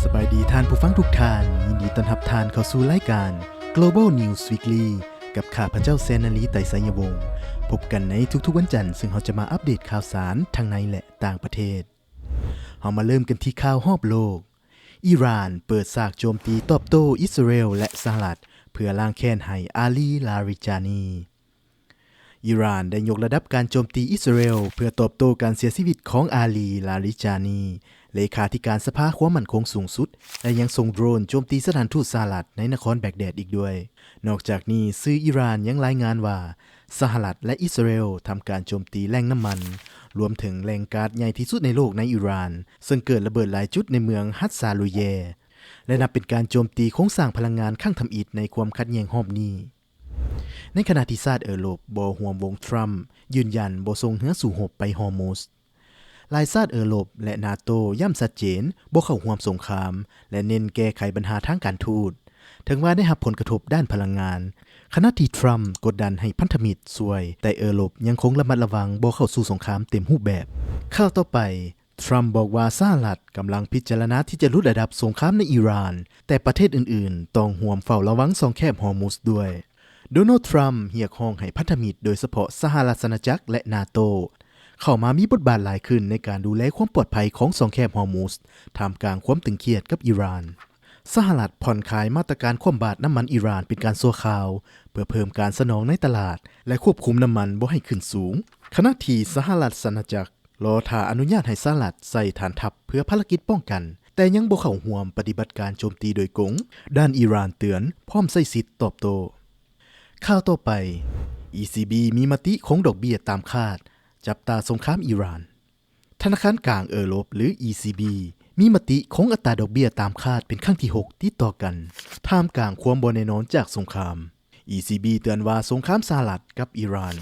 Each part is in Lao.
ສະບາຍດີທ່ານຜູ້ຟັງທຸກທ່ານ, ຍິນດີຕ້ອນຮັບທ່ານເຂົ້າສູ່ລາຍການ Global News Weekly ກັບຂ້າພະເຈົ້າ ແສນນາລີ ໄຕໄຊຍະວົງ. ພົບກັນໃນທຸກໆວັນຈັນ, ເຊິ່ງເຮົາຈະມາອັບເດດຂ່າວສານທັງໃນ ແລະ ຕ່າງປະເທດ. ເຮົາມາເລີ່ມກັນທີ່ຂ່າວຮອບໂລກ. ອີຣານເປີດສາກໂຈມຕີຕອບໂຕ້ອິດສະຣາເອວ ແລະ ສະຫະລັດ ເພື່ອລ້າງແຄ້ນໃຫ້ອາລີ ລາຣິຈານີ. ອີຣານໄດ້ຍົກລະດັບການໂຈມຕີອິດສະຣາເອວ ເພື່ອຕອບໂຕ້ການເສຍຊີວິດຂອງອາລີ ລາຣິຈານີ, ເລຂາທິການສະພາຄວາມໝັ້ນຄົງສູງສຸດ ແລະ ຍັງສົ່ງໂດຣນໂຈມຕີສະຖານທູດສະຫະລັດໃນນະຄອນແບັກແດດອີກດ້ວຍ. ນອກຈາກນີ້, ສື່ອີຣານຍັງລາຍງານວ່າ ສະຫະລັດ ແລະ ອິດສະຣາເອວທຳການໂຈມຕີແຫຼ່ງນ້ຳມັນ, ລວມເຖິງແຫຼ່ງກາດໃຫຍ່ທີ່ສຸດໃນໂລກໃນອີຣານ, ເຊິ່ງເກີດລະເບີດຫຼາຍຈຸດໃນເມືອງຮັດຊາລູແຍ ແລະ ນັບເປັນການໂຈມຕີໂຄງສ້າງພະລັງງານຄັ້ງທຳອິດໃນຄວາມຂັດແຍ່ງຮອບນີ້. ໃນຂະນະທີ່ຊາດເອີຣົບບໍ່ຮ່ວມວົງ Trump ຢືນຢັນບໍ່ສົ່ງເຮືອສູ້ຮົບໄປຮອຣມຸດ. ຫຼາຍຊາດເອີຣົບ ແລະ ນາໂຕ ຢ້ຳຊັດເຈນບໍ່ເຂົ້າຮ່ວມສົງຄາມ ແລະ ເນັ້ນແກ້ໄຂບັນຫາທາງການທູດ, ເຖິງວ່າໄດ້ຮັບຜົນກະທົບດ້ານພະລັງງານ, ຂະນະທີ່ Trump ກົດດັນໃຫ້ພັນທະມິດຊ່ວຍ, ແຕ່ເອີຣົບຍັງຄົງລະມັດລະວັງບໍ່ເຂົ້າສູ່ສົງຄາມເຕັມຮູບແບບ. ຂ່າວຕໍ່ໄປ, Trump ບອກວ່າສະຫະລັດກຳລັງພິຈາລະນາທີ່ຈະຫຼຸດລະດັບສົງຄາມໃນອີຣານ, ແຕ່ປະເທດອື່ນໆຕ້ອງຮ່ວມເຝົ້າລະວັງຊ່ອງແຄບຮອຣມຸດດ້ວຍ. ໂດນັລ ທຣຳ ຮຽກຮ້ອງໃຫ້ພັນທະມິດ, ໂດຍສະເພາະສະຫະລັດອານາຈັກ ແລະ ນາໂຕ ເຂົ້າມາມີບົດບາດຫຼາຍຂຶ້ນໃນການດູແລຄວາມປອດໄພຂອງຊ່ອງແຄບຮອຣມຸດ, ທ່າມກາງຄວາມຕຶງຄຽດກັບອີຣານ. ສະຫະລັດຜ່ອນຄາຍມາດຕະການຄວ່ຳບາດນ້ຳມັນອີຣານເປັນການຊົ່ວຄາວ ເພື່ອເພີ່ມການສະໜອງໃນຕະຫຼາດ ແລະ ຄວບຄຸມນ້ຳມັນບໍ່ໃຫ້ຂຶ້ນສູງ, ຂະນະທີ່ສະຫະລັດອານາຈັກລໍຖ້າອະນຸຍາດໃຫ້ສະຫະລັດໃຊ້ຖານທັບເພື່ອພາລະກິດປ້ອງກັນ, ແຕ່ຍັງບໍ່ເຂົ້າຮ່ວມປະຕິບັດການໂຈມຕີໂດຍກົງ, ດ້ານອີຣານເຕືອນ ພ້ອມໃຊ້ສິດຕອບໂຕ້. ຂ່າວຕໍ່ໄປ, ອີ ຊີ ບີ ມີມະຕິຄົງດອກເບ້ຍຕາມຄາດ, ຈັບຕາສົງຄາມອີຣານ. ທະນາຄານກາງເອີຣົບ ຫຼື ອີ ຊີ ບີ ມີມະຕິຄົງອັດຕາດອກເບ້ຍຕາມຄາດເປັນຄັ້ງທີຫົກຕິດຕໍ່ກັນ, ທ່າມກາງຄວາມບໍ່ແນ່ນອນຈາກສົງຄາມ. ອີ ຊີ ບີ ເຕືອນວ່າສົງຄາມສະຫະລັດກັບອີຣານ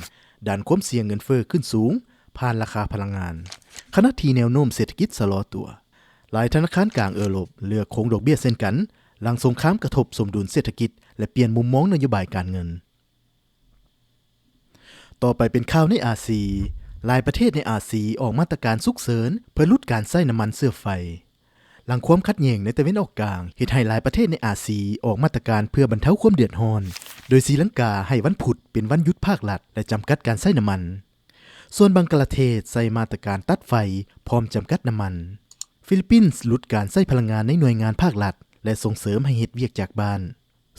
ດັນຄວາມສ່ຽງເງິນເຟີ້ຂຶ້ນສູງຜ່ານລາຄາພະລັງງານ, ຂະນະທີ່ແນວໂນ້ມເສດຖະກິດຊະລໍຕົວ. ຫຼາຍທະນາຄານກາງເອີຣົບເລືອກຄົງດອກເບ້ຍເຊັ່ນກັນ, ຫຼັງສົງຄາມກະທົບສົມດຸນເສດຖະກິດ ແລະ ປ່ຽນມຸມມອງນະໂຍບາຍການເງິນ. ຕໍ່ໄປເປັນຂ່າວໃນອາຊີ. ຫຼາຍປະເທດໃນອາຊີອອກມາດຕະການສຸກເສີນເພື່ອຫຼຸດການໃຊ້ນ້ຳມັນເຊື້ອໄຟ, ຫຼັງຄວາມຂັດແຍ່ງໃນຕາເວັນອອກກາງເຮັດໃຫ້ຫຼາຍປະເທດໃນອາຊີອອກມາດຕະການເພື່ອບັນເທົາຄວາມເດືອດຮ້ອນ, ໂດຍສີລັງກາໃຫ້ວັນພຸດເປັນວັນຢຸດພາກລັດ ແລະ ຈຳກັດການໃຊ້ນ້ຳມັນ. ສ່ວນບັງກະລາເທດໃຊ້ມາດຕະການຕັດໄຟ ພ້ອມຈຳກັດນ້ຳມັນ. ຟີລິບປິນຫຼຸດການໃຊ້ພະລັງງານໃນໜ່ວຍງານພາກລັດ ແລະ ສົ່ງເສີມໃຫ້ເຮັດວຽກຈາກບ້ານ.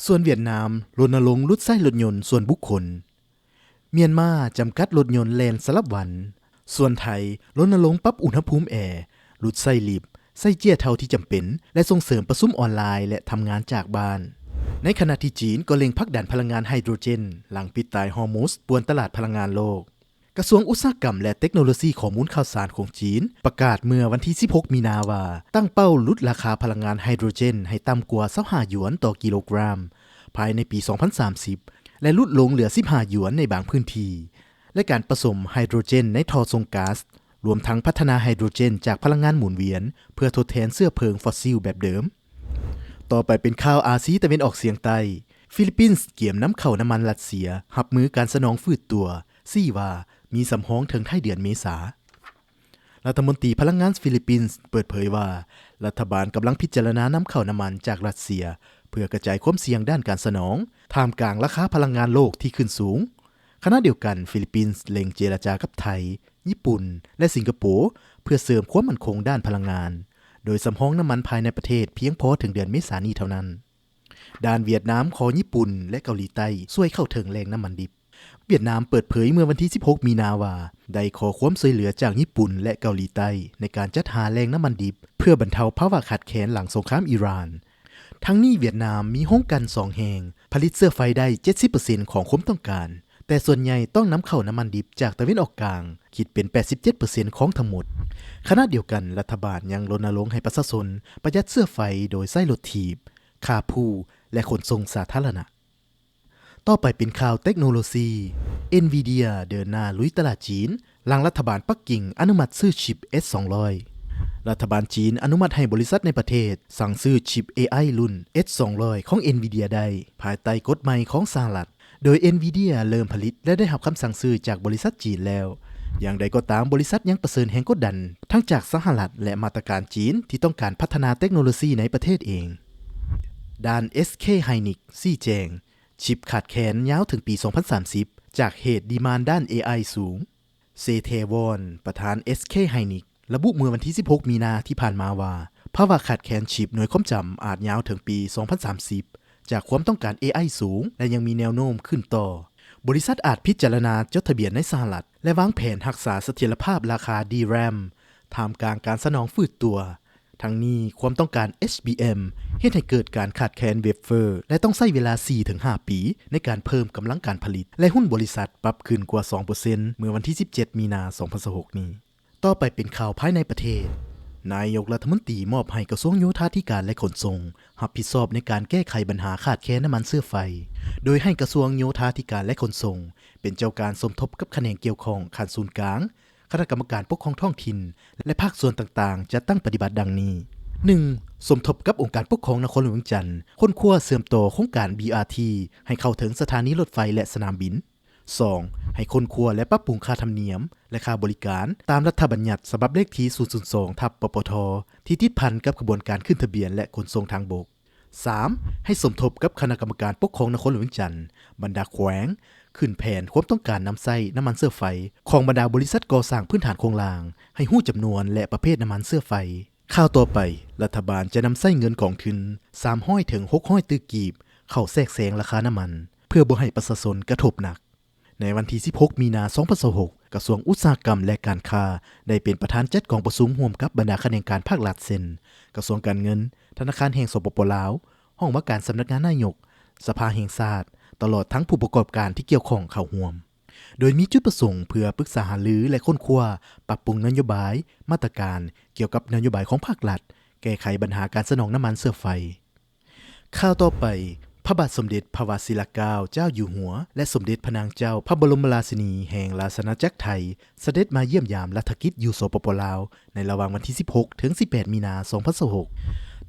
ສ່ວນຫວຽດນາມລົນນະລົງຫຼຸດໃຊ້ລົດຍົນສ່ວນບຸກຄົນ. ມຽນມາຈຳກັດລົດຍົນແລ່ນສະຫຼັບວັນ. ສ່ວນໄທລົນນະລົງປັບອຸນຫະພູມແອ, ຫຼຸດໃຊ້ລິບ, ໃຊ້ເຈ້ຍເທົ່າທີ່ຈຳເປັນ ແລະ ສົ່ງເສີມປະຊຸມອອນລາຍ ແລະ ທຳງານຈາກບ້ານ. ໃນຂະນະທີ່ຈີນກໍເລັ່ງຜັກດັນພະລັງງານໄຮໂດຣເຈນ ຫຼັງປິດຕາຍຮອຣມຸດປ່ວນຕະຫຼາດພະລັງງານໂລກ. ກະຊວງອຸດສາຫະກຳ ແລະ ເຕັກໂນໂລຊີຂໍ້ມູນຂ່າວສານຂອງຈີນ ປະກາດເມື່ອວັນທີສິບຫົກ ມີນາວ່າ ຕັ້ງເປົ້າຫຼຸດລາຄາພະລັງງານໄຮໂດຣເຈນໃຫ້ຕ່ຳກວ່າຊາວຫ້າຢວນຕໍ່ກິໂລກຣາມ ພາຍໃນປີສອງພັນສາມສິບ ແລະ ຫຼຸດລົງເຫຼືອສິບຫ້າຢວນໃນບາງພື້ນທີ່ ແລະ ການປະສົມໄຮໂດຣເຈນໃນທໍ່ສົ່ງກາສ, ລວມທັງພັດທະນາໄຮໂດຣເຈນຈາກພະລັງງານໝູນວຽນ ເພື່ອທົດແທນເຊື້ອເພີງຟອດຊິວແບບເດີມ. ຕໍ່ໄປເປັນຂ່າວອາຊີຕາເວັນອອກສຽງໃຕ້. ຟີລິບປິນກຽມນຳເຂົ້ານ້ຳມັນຣັດເຊຍ ຮັບມືການສະໜອງຝືດຕົວ, ຊີ້ວ່າມີສຳຮອງເຖິງທ້າຍເດືອນເມສາ. ລັດຖະມົນຕີພະລັງງານຟີລິບປິນເປີດເຜີຍວ່າ ລັດຖະບານກຳລັງພິຈາລະນານຳເຂົ້ານ້ຳມັນຈາກຣັດເຊຍ ເພື່ອກະຈາຍຄວາມສ່ຽງດ້ານການສະໜອງ, ທ່າມກາງລາຄາພະລັງງານໂລກທີ່ຂຶ້ນສູງ. ຂະນະດຽວກັນ, ຟີລິບປິນເລັ່ງເຈລະຈາກັບໄທ, ຍີ່ປຸ່ນ ແລະ ສິງກະໂປ ເພື່ອເສີມຄວາມໝັ້ນຄົງດ້ານພະລັງງານ, ໂດຍສຳຮອງນ້ຳມັນພາຍໃນປະເທດພຽງພໍເຖິງເດືອນເມສານີ້ເທົ່ານັ້ນ. ດ້ານຫວຽດນາມຂໍຍີ່ປຸ່ນ ແລະ ເກົາຫຼີໃຕ້ຊ່ວຍເຂົ້າເຖິງແຫຼ່ງນ້ຳມັນດິບ. ຫວຽດນາມເປີດເຜີຍເມື່ອວັນທີສິບຫົກ ມີນາວ່າ ໄດ້ຂໍຄວາມຊ່ວຍເຫຼືອຈາກຍີ່ປຸ່ນ ແລະ ເກົາຫຼີໃຕ້ໃນການຈັດຫາແຫຼ່ງນ້ຳມັນດິບ ເພື່ອບັນເທົາພາວະຂາດແຄນຫຼັງສົງຄາມອີຣານ. ທັງນີ້, ຫວຽດນາມມີໂຮງກັ່ນສອງແຫ່ງ ຜະລິດເຊື້ອໄຟໄດ້ເຈັດສິບເປີເຊັນຂອງຄວາມຕ້ອງການ, ແຕ່ສ່ວນໃຫຍ່ຕ້ອງນຳເຂົ້ານ້ຳມັນດິບຈາກຕາເວັນອອກກາງ, ຄິດເປັນແປດສິບເຈັດເປີເຊັນຂອງທັງໝົດ. ຂະນະດຽວກັນ, ລັດຖະບານຍັງລົນນະລົງໃຫ້ປະຊາຊົນປະຢັດເຊື້ອໄຟໂດຍໃຊ້ລົດຖີບ, ຄາພູ ແລະ ຂົນສົ່ງສາທາລະນະ. ຕໍ່ໄປເປັນຂ່າວເຕັກໂນໂລຊີ. Nvidia ເດີນໜ້າລຸຍຕະຫຼາດຈີນ ຫຼັງລັດຖະບານປັກກິ່ງອະນຸມັດຊື້ຊິບ S ສອງຮ້ອຍ. ລັດຖະບານຈີນອະນຸມັດໃຫ້ບໍລິສັດໃນປະເທດສັ່ງຊື້ຊິບ ເອໄອ ລຸ້ນ S ສອງຮ້ອຍ ຂອງ Nvidia ໄດ້ ພາຍໃຕ້ກົດໃໝ່ຂອງສະຫະລັດ, ໂດຍ Nvidia ເລີ່ມຜະລິດ ແລະ ໄດ້ຮັບຄຳສັ່ງຊື້ຈາກບໍລິສັດຈີນແລ້ວ. ຢ່າງໃດກໍຕາມ, ບໍລິສັດຍັງປະເຊີນແຮງກົດດັນທັງຈາກສະຫະລັດ ແລະ ມາດຕະການຈີນ ທີ່ຕ້ອງການພັດທະນາເຕັກໂນໂລຊີໃນປະເທດເອງ. ດ້ານ ເອສເຄ ໄຮນິກ ຊີ້ແຈງ, ຊິບຂາດແຄນຍາວເຖິງປີສອງພັນສາມສິບ ຈາກເຫດດີມານດ້ານເອໄອສູງ. ເຊ ເທວອນ ປະທານ ເອສເຄ ໄຮນິກ ລະບຸເມື່ອວັນທີສິບຫົກ ມີນາທີ່ຜ່ານມາວ່າ ພາວະຂາດແຄນຊິບໜ່ວຍຄວາມຈຳອາດຍາວເຖິງປີສອງພັນສາມສິບ ຈາກຄວາມຕ້ອງການເອໄອສູງ ແລະ ຍັງມີແນວໂນ້ມຂຶ້ນຕໍ່. ບໍລິສັດອາດພິຈາລະນາຈົດທະບຽນໃນສະຫະລັດ ແລະ ວາງແຜນຮັກສາສະຖຽນລະພາບລາຄາ ດີແຣມ ທ່າມກາງການສະໜອງຝືດຕົວ. ທັງນີ້, ຄວາມຕ້ອງການ ເອສບີເອັມ ເຮັດໃຫ້ເກີດການຂາດແຄນເວບເຟີ ແລະ ຕ້ອງໃຊ້ເວລາສີ່ເຖິງຫ້າປີໃນການເພີ່ມກຳລັງການຜະລິດ ແລະ ຫຸ້ນບໍລິສັດປັບຂຶ້ນກວ່າສອງເປີເຊັນ ເມື່ອວັນທີສິບເຈັດ ມີນາ ສອງພັນຊາວຫົກນີ້. ຕໍ່ໄປເປັນຂ່າວພາຍໃນປະເທດ. ນາຍົກລັດຖະມົນຕີມອບໃຫ້ກະຊວງໂຍທາທິການ ແລະ ຂົນສົ່ງ ຮັບຜິດຊອບໃນການແກ້ໄຂບັນຫາຂາດແຄນນ້ຳມັນເຊື້ອໄຟ, ໂດຍໃຫ້ກະຊວງໂຍທາທິການ ແລະ ຂົນສົ່ງ ເປັນເຈົ້າການສົມທົບກັບຂະແໜງກ່ຽວຂ້ອງຂັ້ນສູນກາງ, ຄະນະກຳມະການປົກຄອງທ້ອງຖິ່ນ ແລະ ພາກສ່ວນຕ່າງໆ ຈັດຕັ້ງປະຕິບັດດັ່ງນີ້. ໜຶ່ງ. ສົມທົບກັບອົງການປົກຄອງນະຄອນຫຼວງວຽງຈັນ ຄົ້ນຄວ້າເຊື່ອມຕໍ່ໂຄງການ ບີອາທີ ໃຫ້ເຂົ້າເຖິງສະຖານີລົດໄຟ ແລະ ສະໜາມບິນ. ສອງ. ໃຫ້ຄົ້ນຄວ້າ ແລະ ປັບປຸງຄ່າທຳນຽມ ແລະ ຄ່າບໍລິການ ຕາມລັດຖະບັນຍັດສະບັບເລກທີສູນສູນສອງ ທັບ ປປທ ທີ່ຕິດພັນກັບຂະບວນການຂຶ້ນທະບຽນ ແລະ ຂົນສົ່ງທາງບົກ. ສາມ. ໃຫ້ສົມທົບກັບຄະນະກຳມະການປົກຄອງນະຄອນຫຼວງວຽງຈັນ ບັນດາແຂວງ ຂຶ້ນແຜນຄວາມຕ້ອງການນຳໃຊ້ນ້ຳມັນເຊື້ອໄຟຂອງບັນດາບໍລິສັດກໍ່ສ້າງພື້ນຖານໂຄງລ່າງ ໃຫ້ຮູ້ຈຳນວນ ແລະ ປະເພດນ້ຳມັນເຊື້ອໄຟ. ຂ່າວຕໍ່ໄປ, ລັດຖະບານຈະນຳໃຊ້ເງິນກອງທຶນສາມຮ້ອຍເຖິງຫົກຮ້ອຍຕື້ກີບ ເຂົ້າແຊກແຊງລາຄານ້ຳມັນ ເພື່ອບໍ່ໃຫ້ປະຊາຊົນກະທົບໜັກ. ໃນວັນທີສິບຫົກ ມີນາ ສອງພັນຊາວຫົກ, ກະຊວງອຸດສາຫະກຳ ແລະ ການຄ້າ ໄດ້ເປັນປະທານຈັດກອງປະຊຸມຮ່ວມກັບບັນດາຂະແໜງການພາກລັດ ເຊັ່ນ ກະຊວງການເງິນ, ທະນາຄານແຫ່ງ ສປປ ລາວ, ຫ້ອງວ່າການສຳນັກງານນາຍົກ, ສະພາແຫ່ງຊາດ, ຕະຫຼອດທັງຜູ້ປະກອບການທີ່ກ່ຽວຂ້ອງເຂົ້າຮ່ວມ, ໂດຍມີຈຸດປະສົງເພື່ອປຶກສາຫາລື ແລະ ຄົ້ນຄວ້າປັບປຸງນະໂຍບາຍ, ມາດຕະການກ່ຽວກັບນະໂຍບາຍຂອງພາກລັດ ແກ້ໄຂບັນຫາການສະໜອງນ້ຳມັນເຊື້ອໄຟ. ຂ່າວຕໍ່ໄປ, ພະບາດສົມເດັດພະວະຊິລະເກົ້າເຈົ້າຢູ່ຫົວ ແລະ ສົມເດັດພະນາງເຈົ້າພະບໍລົມລາຊິນີແຫ່ງລາຊະອານາຈັກໄທ ສະເດັດມາຢ້ຽມຢາມລັດຖະກິດຢູ່ ສປປ ລາວ ໃນລະຫວ່າງວັນທີສິບຫົກ ເຖິງ ສິບແປດ ມີນາ ສອງພັນຊາວຫົກ.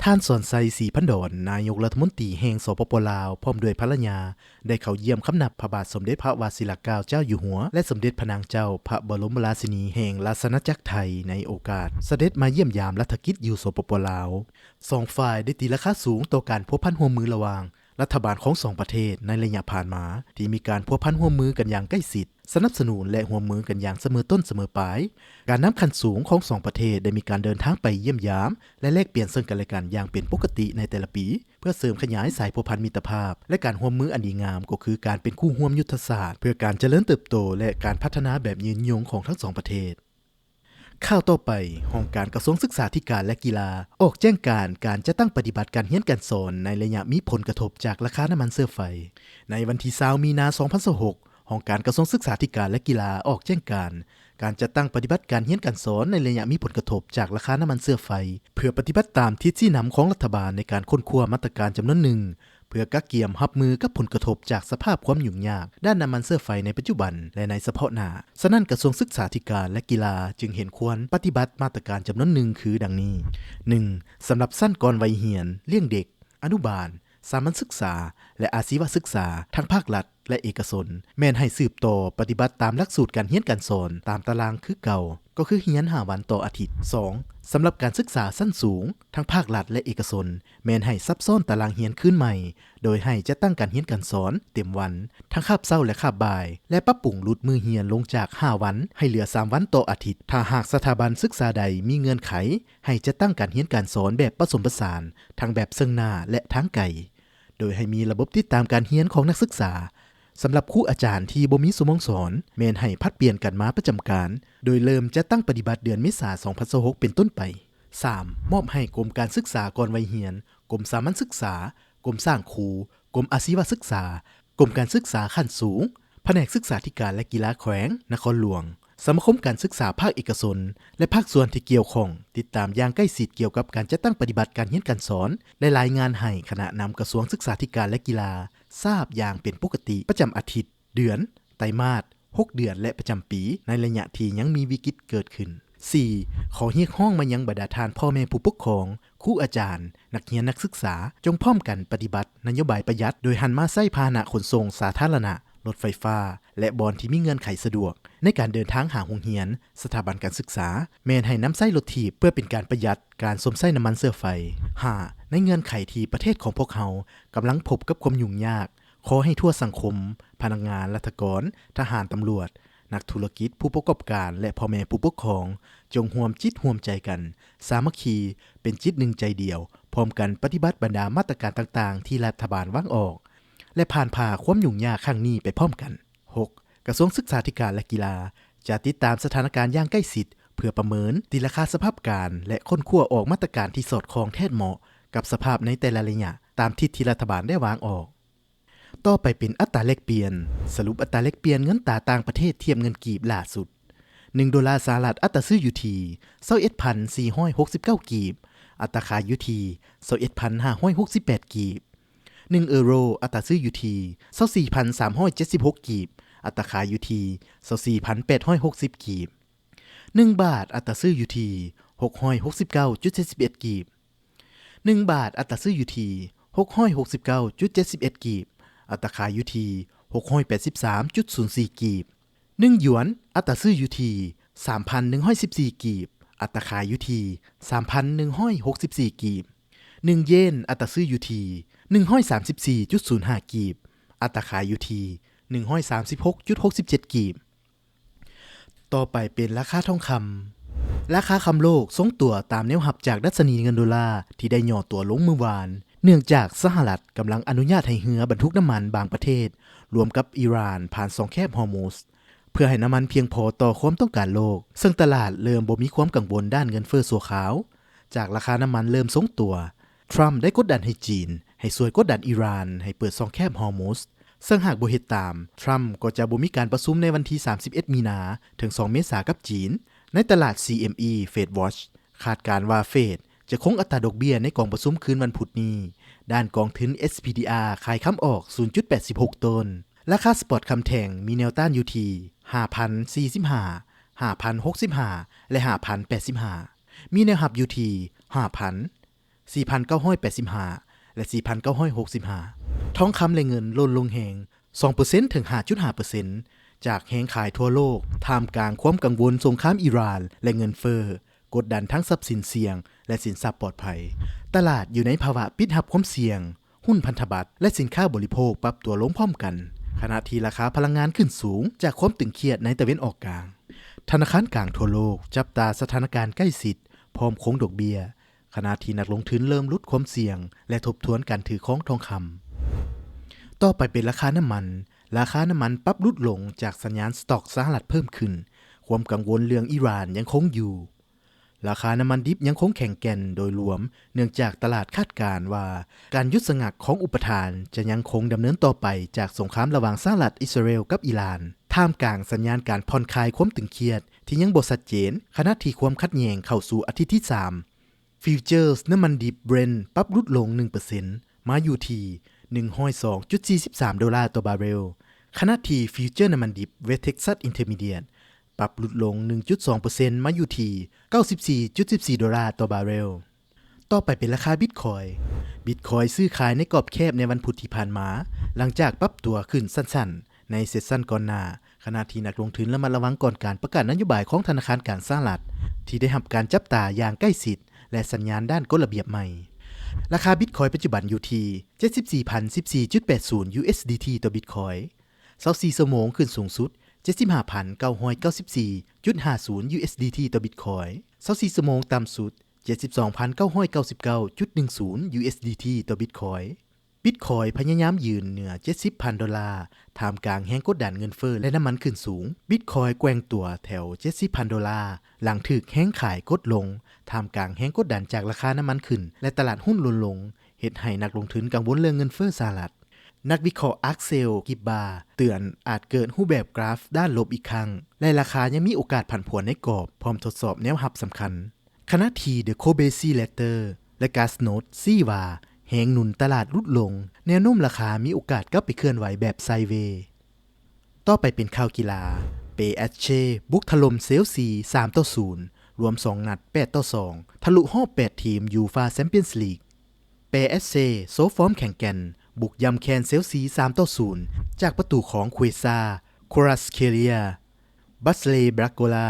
ທ່ານ ສອນໄຊ ສີພັນດອນ ນາຍົກລັດຖະມົນຕີແຫ່ງ ສປປ ລາວ ພ້ອມດ້ວຍພັນລະຍາ ໄດ້ເຂົ້າຢ້ຽມຄຳນັບພະບາດສົມເດັດພະວະຊິລະເກົ້າເຈົ້າຢູ່ຫົວ ແລະ ສົມເດັດພະນາງເຈົ້າພະບໍລົມລາຊິນີແຫ່ງລາຊະອານາຈັກໄທ ໃນໂອກາດສະເດັດມາຢ້ຽມຢາມລັດຖະກິດຢູ່ ສປປ ລາວ. ສອງຝ່າຍໄດ້ຕີລາຄາສູງຕໍ່ການພົວພັນຮ່ວມມືລະຫວ່າງລັດຖະບານຂອງສອງປະເທດໃນໄລຍະຜ່ານມາ ທີ່ມີການພົວພັນຮ່ວມມືກັນຢ່າງໃກ້ຊິດ, ສະໜັບສະໜູນ ແລະ ຮ່ວມມືກັນຢ່າງສະເໝີຕົ້ນສະເໝີປາຍ. ການນຳຂັ້ນສູງຂອງສອງປະເທດໄດ້ມີການເດີນທາງໄປຢ້ຽມຢາມ ແລະ ແລກປ່ຽນເຊິ່ງກັນແລະກັນຢ່າງເປັນປົກກະຕິໃນແຕ່ລະປີ ເພື່ອເສີມຂະຫຍາຍສາຍພົວພັນມິດຕະພາບ ແລະ ການຮ່ວມມືອັນດີງາມ ກໍຄືການເປັນຄູ່ຮ່ວມຍຸດທະສາດ ເພື່ອການຈະເລີນເຕີບໂຕ ແລະ ການພັດທະນາແບບຍືນຍົງຂອງທັງສອງປະເທດ. ຂ່າວຕໍ່ໄປ, ຫ້ອງການກະຊວງສຶກສາທິການ ແລະ ກິລາ ອອກແຈ້ງການການຈັດຕັ້ງປະຕິບັດການຮຽນການສອນໃນໄລຍະມີຜົນກະທົບຈາກລາຄານ້ຳມັນເຊື້ອໄຟ. ໃນວັນທີຊາວ ມີນາ ສອງພັນຊາວຫົກ, ຫ້ອງການກະຊວງສຶກສາທິການ ແລະ ກິລາ ອອກແຈ້ງການການຈັດຕັ້ງປະຕິບັດການຮຽນການສອນໃນໄລຍະມີຜົນກະທົບຈາກລາຄານ້ຳມັນເຊື້ອໄຟ ເພື່ອປະຕິບັດຕາມທິດຊີ້ນຳຂອງລັດຖະບານໃນການຄົ້ນຄວ້າມາດຕະການຈຳນວນໜຶ່ງ ເພື່ອກະກຽມຮັບມືກັບຜົນກະທົບຈາກສະພາບຄວາມຫຍຸ້ງຍາກດ້ານນ້ຳມັນເຊື້ອໄຟໃນປັດຈຸບັນ ແລະ ໃນສະເພາະໜ້າ. ສະນັ້ນ, ກະຊວງສຶກສາທິການ ແລະ ກິລາ ຈຶ່ງເຫັນຄວນປະຕິບັດມາດຕະການຈຳນວນໜຶ່ງ ຄືດັ່ງນີ້. ໜຶ່ງ. ສຳລັບຊັ້ນກ່ອນໄວຮຽນ, ລ້ຽງເດັກ, ອະນຸບານ, ສາມັນສຶກສາ ແລະ ອາຊີວະສຶກສາ ທັງພາກລັດ ແລະ ເອກະຊົນ ແມ່ນໃຫ້ສືບຕໍ່ປະຕິບັດຕາມຫຼັກສູດການຮຽນການສອນຕາມຕາລາງຄືເກົ່າ, ກໍຄືຮຽນຫ້າວັນຕໍ່ອາທິດ. ສອງ. ສຳລັບການສຶກສາຊັ້ນສູງ ທັງພາກລັດ ແລະ ເອກະຊົນ ແມ່ນໃຫ້ຊັບຊ້ອນຕາລາງຮຽນຄືນໃໝ່, ໂດຍໃຫ້ຈັດຕັ້ງການຮຽນການສອນເຕັມວັນ ທັງຄາບເຊົ້າ ແລະ ຄາບບ່າຍ ແລະ ປັບປຸງຫຼຸດມື້ຮຽນລົງຈາກຫ້າວັນ ໃຫ້ເຫຼືອສາມວັນຕໍ່ອາທິດ. ຖ້າຫາກສະຖາບັນສຶກສາໃດມີເງື່ອນໄຂ ໃຫ້ຈັດຕັ້ງການຮຽນການສອນແບບປະສົມປະສານ ທັງແບບເຊິ່ງໜ້າ ແລະ ທາງໄກ, ໂດຍໃຫ້ມີລະບົບຕິດຕາມການຮຽນຂອງນັກສຶກສາ. ສຳລັບຄູອາຈານທີ່ບໍ່ມີຊົ່ວໂມງສອນ ແມ່ນໃຫ້ຜັດປ່ຽນກັນມາປະຈຳການ, ໂດຍເລີ່ມຈັດຕັ້ງປະຕິບັດເດືອນເມສາ ສອງພັນຊາວຫົກ ເປັນຕົ້ນໄປ. ສາມ. ມອບໃຫ້ກົມການສຶກສາກ່ອນໄວຮຽນ, ກົມສາມັນສຶກສາ, ກົມສ້າງຄູ, ກົມອາຊີວະສຶກສາ, ກົມການສຶກສາຂັ້ນສູງ, ພະແນກສຶກສາທິການ ແລະ ກິລາແຂວງນະຄອນຫຼວງ, ສະມາຄົມການສຶກສາພາກເອກະຊົນ ແລະ ພາກສ່ວນທີ່ກ່ຽວຂ້ອງ ຕິດຕາມຢ່າງໃກ້ຊິດກ່ຽວກັບການຈັດຕັ້ງປະຕິບັດການຮຽນການສອນ ແລະ ລາຍງານໃຫ້ຄະນະນຳກະຊວງສຶກສາທິການ ແລະ ກິລາ ຊາບຢ່າງເປັນປົກກະຕິ ປະຈຳອາທິດ, ເດືອນ, ໄຕມາດ, ຫົກເດືອນ ແລະ ປະຈຳປີ ໃນໄລຍະທີ່ຍັງມີວິກິດເກີດຂຶ້ນ. ສີ່. ຂໍຮຽກຮ້ອງມາຍັງບັນດາທ່ານພໍ່ແມ່ຜູ້ປົກຄອງ, ຄູອາຈານ, ນັກຮຽນນັກສຶກສາ ຈົ່ງພ້ອມກັນປະຕິບັດນະໂຍບາຍປະຢັດ ໂດຍຫັນມາໃຊ້ພາຫະນະຂົນສົ່ງສາທາລະນະ ລົດໄຟຟ້າ ແລະ ບ່ອນທີ່ມີເງື່ອນໄຂສະດວກ ໃນການເດີນທາງຫາໂຮງຮຽນ, ສະຖາບັນການສຶກສາ, ແມ່ນໃຫ້ນຳໃຊ້ລົດຖີບ ເພື່ອເປັນການປະຢັດການຊົມໃຊ້ນ້ຳມັນເຊື້ອໄຟ. ຫ້າ ໃນເງື່ອນໄຂທີ່ປະເທດຂອງພວກເຮົາກຳລັງພົບກັບຄວາມຫຍຸ້ງຍາກ, ຂໍໃຫ້ທົ່ວສັງຄົມ, ພະນັກງານລັດຖະກອນ, ທະຫານ, ຕຳຫຼວດ, ນັກທຸລະກິດ, ຜູ້ປະກອບການ ແລະ ພໍ່ແມ່ຜູ້ປົກຄອງ ຈົ່ງຮ່ວມຈິດຮ່ວມໃຈກັນ, ສາມັກຄີ, ເປັນຈິດໜຶ່ງໃຈດຽວ, ພ້ອມກັນປະຕິບັດບັນດາມາດຕະການຕ່າງໆ ທີ່ລັດຖະບານວາງອອກ ແລະ ຜ່ານຜ່າຄວາມຫຍຸ້ງຍາກຄັ້ງນີ້ໄປພ້ອມກັນ. ຫົກ ກະຊວງສຶກສາທິການ ແລະ ກິລາ ຈະຕິດຕາມສະຖານະການຢ່າງໃກ້ຊິດ ເພື່ອປະເມີນ, ຕີລາຄາສະພາບການ ແລະ ຄົ້ນຄວ້າອອກມາດຕະການທີ່ສອດຄ່ອງແທດເໝາະກັບສະພາບໃນແຕ່ລະໄລຍະ ຕາມທິດທີ່ລັດຖະບານໄດ້ວາງອອກ. ຕໍ່ໄປເປັນອັດຕາແລກປ່ຽນ. ສະຫຼຸບອັດຕາແລກປ່ຽນເງິນຕາຕ່າງປະເທດທຽບເງິນກີບຫຼ້າສຸດ. ໜຶ່ງໂດລາສະຫະລັດ ອັດຕາຊື້ຢູ່ທີ່ ຊາວເອັດພັນສີ່ຮ້ອຍຫົກສິບເກົ້າ ກີບ, ອັດຕາຂາຍຢູ່ທີ່ ຊາວເອັດພັນຫ້າຮ້ອຍຫົກສິບແປດ ກີບ. ໜຶ່ງເອີໂຣ ອັດຕາຊື້ຢູ່ທີ່ ຊາວສີ່ພັນສາມຮ້ອຍເຈັດສິບຫົກ ກີບ, ອັດຕາຂາຍຢູ່ທີ່ ຊາວສີ່ພັນແປດຮ້ອຍຫົກສິບ ກີບ. ໜຶ່ງບາດ ອັດຕາຊື້ຢູ່ທີ່ ຫົກຮ້ອຍຫົກສິບເກົ້າຈຸດເຈັດສິບເອັດ ກີບ. ໜຶ່ງບາດ ອັດຕາຊື້ຢູ່ທີ່ ຫົກຮ້ອຍຫົກສິບເກົ້າຈຸດເຈັດສິບເອັດ ກີບ, ອັດຕາຂາຍຢູ່ທີ່ ຫົກຮ້ອຍແປດສິບສາມຈຸດສູນສີ່ ກີບ. ໜຶ່ງຢວນ ອັດຕາຊື້ຢູ່ທີ່ ສາມພັນໜຶ່ງຮ້ອຍສິບສີ່ ກີບ, ອັດຕາຂາຍຢູ່ທີ່ ສາມພັນໜຶ່ງຮ້ອຍຫົກສິບສີ່ ກີບ. ໜຶ່ງເຢນ ອັດຕາຊື້ຢູ່ທີ່ ໜຶ່ງຮ້ອຍສາມສິບສີ່ຈຸດສູນຫ້າ ກີບ, ອັດຕາຂາຍຢູ່ທີ່ ໜຶ່ງຮ້ອຍສາມສິບຫົກຈຸດຫົກສິບເຈັດ ກີບ. ຕໍ່ໄປເປັນລາຄາທອງຄຳ. ລາຄາຄຳໂລກຊົງຕົວຕາມແນວຮັບຈາກດັດຊະນີເງິນໂດລາ ທີ່ໄດ້ຫຍໍ້ຕົວລົງມື້ວານ, ເນື່ອງຈາກສະຫະລັດກຳລັງອະນຸຍາດໃຫ້ເຮືອບັນທຸກນ້ຳມັນບາງປະເທດ ລວມກັບອີຣານ ຜ່ານຊ່ອງແຄບຮອຣມຸດ ເພື່ອໃຫ້ນ້ຳມັນພຽງພໍຕໍ່ຄວາມຕ້ອງການໂລກ, ເຊິ່ງຕະຫຼາດເລີ່ມບໍ່ມີຄວາມກັງວົນດ້ານເງິນເຟີ້ຊົ່ວຄາວ ຈາກລາຄານ້ຳມັນເລີ່ມຊົງຕົວ. ທຣຳໄດ້ກົດດັນໃຫ້ຈີນໃຫ້ຊ່ວຍກົດດັນອີຣານໃຫ້ເປີດຊ່ອງແຄບຮອຣມຸດ, ເຊິ່ງຫາກບໍ່ເຮັດຕາມ, ທຣຳກໍຈະບໍ່ມີການປະຊຸມໃນວັນທີສາມສິບເອັດ ມີນາ ເຖິງ ສອງ ເມສາ ກັບຈີນ. ໃນຕະຫຼາດ ຊີ ເອັມ ອີ ເຟດ ວອດ ຄາດການວ່າເຟດຈະຄົງອັດຕາດອກເບ້ຍໃນກອງປະຊຸມຄືນວັນພຸດນີ້, ດ້ານກອງທຶນ ເອສ ພີ ດີ ອາ ຂາຍຄຳອອກ ສູນຈຸດແປດສິບຫົກໂຕນ. ລາຄາສະປອດຄຳແທ່ງມີແນວຕ້ານຢູ່ທີ່ ຫ້າພັນສີ່ສິບຫ້າ, ຫ້າພັນຫົກສິບຫ້າ ແລະ ຫ້າພັນແປດສິບຫ້າ, ມີແນວຮັບຢູ່ທີ່ ຫ້າພັນ, ສີ່ພັນເກົ້າຮ້ອຍແປດສິບຫ້າ ແລະ ສີ່ພັນເກົ້າຮ້ອຍຫົກສິບຫ້າ. ທອງຄຳ ແລະ ເງິນຫຼົ່ນລົງແຮງ ສອງເປີເຊັນ ເຖິງ ຫ້າຈຸດຫ້າເປີເຊັນ ຈາກແຮງຂາຍທົ່ວໂລກ, ທ່າມກາງຄວາມກັງວົນສົງຄາມອີຣານ ແລະ ເງິນເຟີ້, ກົດດັນທັງຊັບສິນສ່ຽງ ແລະ ສິນຊັບປອດໄພ. ຕະຫຼາດຢູ່ໃນພາວະປິດຮັບຄວາມສ່ຽງ, ຮຸ້ນພັນທະບັດ ແລະ ສິນຄ້າບໍລິໂພກປັບຕົວລົງພ້ອມກັນ, ຂະນະທີ່ລາຄາພະລັງງານຂຶ້ນສູງຈາກຄວາມຕຶງຄຽດໃນຕາເວັນອອກກາງ. ທະນາຄານກາງທົ່ວໂລກຈັບຕາສະຖານະການໃກ້ຊິດ ພ້ອມຄົງດອກເບ້ຍ, ຂະນະທີ່ນັກລົງທຶນເລີ່ມຫຼຸດຄວາມສ່ຽງ ແລະ ທົບທວນການຖືຄອງທອງຄຳ. ຕໍ່ໄປເປັນລາຄານ້ຳມັນ. ລາຄານ້ຳມັນປັບຫຼຸດລົງຈາກສັນຍານສະຕັອກສະຫະລັດເພີ່ມຂຶ້ນ, ຄວາມກັງວົນເລື່ອງອີຣານຍັງຄົງຢູ່. ລາຄານ້ຳມັນດິບຍັງຄົງແຂງແກ່ນໂດຍລວມ, ເນື່ອງຈາກຕະຫຼາດຄາດການວ່າການຢຸດສະງັກຂອງອຸປະທານຈະຍັງຄົງດຳເນີນຕໍ່ໄປຈາກສົງຄາມລະຫວ່າງສະຫະລັດ, ອິດສະຣາເອລ ກັບອີຣານ, ທ່າມກາງສັນຍານການຜ່ອນຄາຍຄວາມຕຶງຄຽດທີ່ຍັງບໍ່ຊັດເຈນ, ຂະນະທີ່ຄວາມຂັດແຍ່ງເຂົ້າສູ່ອາທິດທີສາມ. ຟິວເຈີສນ້ຳມັນດິບ Brent ປັບຫຼຸດລົງ ໜຶ່ງເປີເຊັນ ມາຢູ່ທີ່ ໜຶ່ງຮ້ອຍສອງຈຸດສີ່ສິບສາມໂດລາຕໍ່ບາເຣລ, ຂະນະທີ່ຟິວເຈີນ້ຳມັນດິບ West Texas Intermediate ປັບຫຼຸດລົງ ໜຶ່ງຈຸດສອງເປີເຊັນ ມາຢູ່ທີ່ ເກົ້າສິບສີ່ຈຸດສິບສີ່ໂດລາຕໍ່ບາເຣລ. ຕໍ່ໄປເປັນລາຄາບິດຄອຍ. ບິດຄອຍຊື້ຂາຍໃນກອບແຄບໃນວັນພຸດທີ່ຜ່ານມາ, ຫຼັງຈາກປັບຕົວຂຶ້ນສັ້ນໆ ໃນເຊັດຊັນກ່ອນໜ້າ, ຂະນະທີ່ນັກລົງທຶນລະມັດລະວັງກ່ອນການປະກາດນະໂຍບາຍຂອງທະນາຄານກາງສະຫະລັດ ທີ່ໄດ້ຮັບການຈັບຕາຢ່າງໃກ້ຊິດ ແລະ ສັນຍານດ້ານກົດລະບຽບໃໝ່. ລາຄາບິດຄອຍປັດຈຸບັນຢູ່ທີ່ ເຈັດສິບສີ່ພັນສິບສີ່ຈຸດແປດສູນ USDT ຕໍ່ບິດຄອຍ, ຊາວສີ່ຊົ່ວໂມງຂຶ້ນສູງສຸດ ເຈັດສິບຫ້າພັນເກົ້າຮ້ອຍເກົ້າສິບສີ່ຈຸດຫ້າສູນ USDT ຕໍ່ບິດຄອຍ, ຊາວສີ່ຊົ່ວໂມງຕ່ຳສຸດ ເຈັດສິບສອງພັນເກົ້າຮ້ອຍເກົ້າສິບເກົ້າຈຸດໜຶ່ງສູນ USDT ຕໍ່ບິດຄອຍ. ບິດຄອຍພະຍາຍາມຢືນເໜືອເຈັດສິບພັນໂດລາ ທ່າມກາງແຮງກົດດັນເງິນເຟີ້ ແລະ ນ້ຳມັນຂຶ້ນສູງ. ບິດຄອຍແກວ່ງຕົວແຖວເຈັດສິບພັນໂດລາ ຫຼັງຖືກແຮງຂາຍກົດລົງ ທ່າມກາງແຮງກົດດັນຈາກລາຄານ້ຳມັນຂຶ້ນ ແລະ ຕະຫຼາດຮຸ້ນຫຼົ່ນລົງ, ເຮັດໃຫ້ນັກລົງທຶນກັງວົນເລື່ອງເງິນເຟີ້ສະຫະລັດ. ນັກວິເຄາະ Axel Gibba ເຕືອນອາດເກີດຮູບແບບກຣາຟດ້ານລົບອີກຄັ້ງ ແລະ ລາຄາຍັງມີໂອກາດຜັນຜວນໃນກອບ ພ້ອມທົດສອບແນວຮັບສຳຄັນ. ຂະນະທີ່ The Kobe Sea Letter ແລະ Glassnode ຊີ້ວ່າແຮງໜູນຕະຫຼາດຫຼຸດລົງ, ແນວໂນ້ມລາຄາມີໂອກາດກັບໄປເຄື່ອນໄຫວແບບໄຊເວ. ຕໍ່ໄປເປັນຂ່າວກິລາ. ເປແອສເຊບຸກຖະຫຼົ່ມເຊລຊີ ສາມຕໍ່ສູນ ລວມສອງນັດ ແປດຕໍ່ສອງ ທະລຸຮອບແປດທີມຢູຟາແຊມປຽນສລີກ. ເປແອສເຊໂຊຟອມແຂງແກ່ນ ບຸກຢ້ຳແຄນເຊລຊີ ສາມຕໍ່ສູນ ຈາກປະຕູຂອງ ເຄວຊາ ຄວາຣາສເຄເລຍ ບັສເລ ບຣາໂກລາ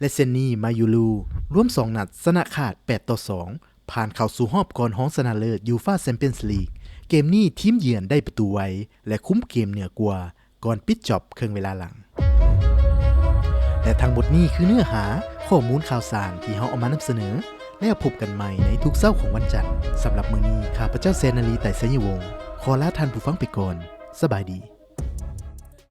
ແລະ ເຊນນີ ມາຢູລູ ລວມສອງນັດ ຊະນະຂາດ ແປດຕໍ່ສອງ ຜ່ານເຂົ້າສູ່ຮອບກ່ອນຮອງຊະນະເລີດ ຢູຟາ ແຊມປຽນສ໌ລີກ. ເກມນີ້ທີມເຢືອນໄດ້ປະຕູໄວ ແລະ ຄຸມເກມເໜືອກວ່າ ກ່ອນປິດຈອບເຄິ່ງເວລາຫຼັງ. ແລະ ທັງໝົດນີ້ຄືເນື້ອຫາຂໍ້ມູນຂ່າວສານທີ່ເຮົາເອົາມານຳສະເໜີ. ແລ້ວພົບກັນໃໝ່ໃນທຸກເຊົ້າຂອງວັນຈັນ. ສຳລັບມື້ນີ້ ຂ້າພະເຈົ້າ ແສນນາລີ ໄຕໄຊຍະວົງ ຂໍລາທ່ານຜູ້ຟັງໄປກ່ອນ. ສະບາຍດີ.